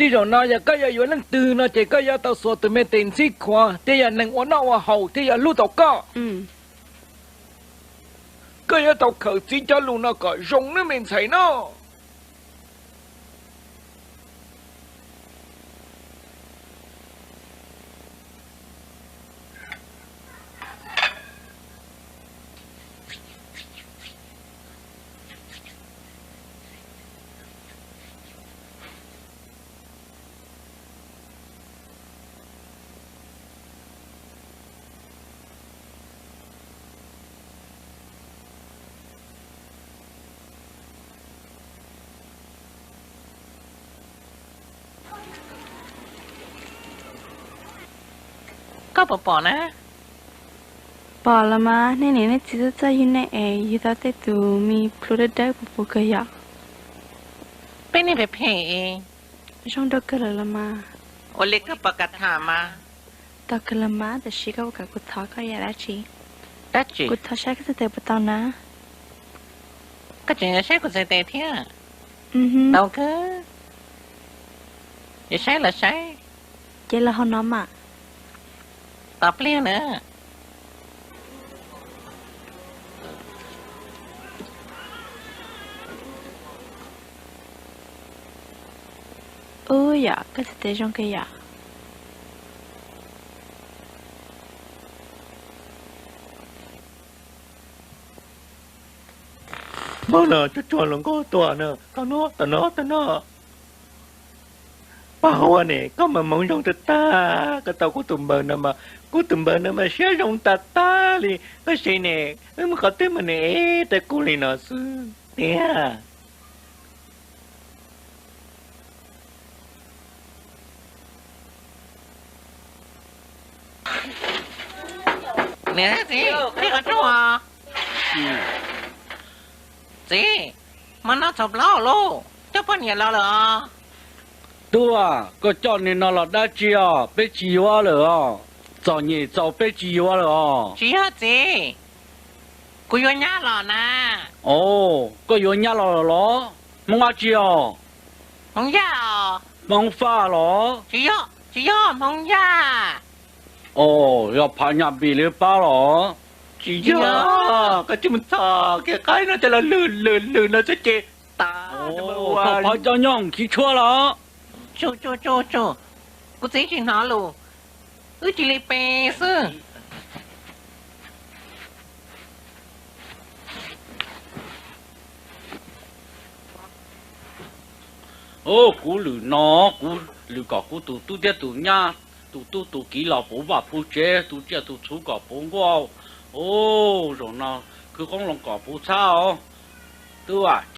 Tej zaum no yog koj yog yuav leej twg no ces koj yuav tau xuas tus me tes ntxhib khuav thiaj yog neeg ua noj ua haus thiaj yog hlub tau koj. Koj yuav tau khaws txiv cov lus no kom zoo nawb me ntxhais no. Koj puas pom na? Pom los mas, nej niam nej txiv txawj txawj yug nej es yug tau tej tus me plhu dawb dawb puv puv kawg yom. Peb niag phem phem es zoo dua kawg lawm los mas. Ua li koj pom kas tham mas. Tau kawg los mas, tab sis koj puas kam kuv thov koj ib yam dab tsi? Dab tsi? Kuv thov saib koj txhais tes puas tau na. Koj tseem yuav saib kuv txhais tes thiab? Tau kawg. Yuav saib los saib. Ces los hauv no mas. Tos pliag na. Ub, yog koj txhais tes zoo kawg yom. Npawg no tsuag tsuag hluas nkauj tuaj na, tau no, tau no, tau no. Paj huab ne, koj mas hmoov zoo tag tag, koj tau kuv tus npawg no mas, kuv tus npawg no mas siab zoo tag tag li. Koj saib ne, wb mus qhov twg mas nws ev rau kuv li no xwb tiag. Niam txiv, peb qhov rooj os. Txiv, hmo no txhaum plaub lauj, coj poj niam los lawm os. Tub, koj coj niag no los dab tsi os? Peb tsis yuav lawm os. Txom nyem txaus peb tsis yuav lawm os. Tsis yog txiv, kuv yuav nyab los na. Os, koj yuav nyab los lawm los? Hmoob dab tsi os? Hmoob Yaj os. Hmoob Faj los? Tsis yog, tsis yog Hmoob Yaj. Os, yog Phav Nyaj Npis li pab los? Tsis yog, koj tsis mus txhom kiag qaib no coj los lwm lwm lwm no xwb ces tas. Koj pov coj nyob hauv khiv tshuab los? Tsuj tsuj tsuj tsuj, kuv txiv tsis hnov lus, wb cia li pe xwb. Os, kuv lwm no, kuv lwm kom kuv tus tub thiab tus nyab, tus tub tus kiv los puv vaj puv tsev, tus tsiaj tus txhu kom puv nkuaj. Os, zaum no khwv qoob loo kom puv txhab os. Tub,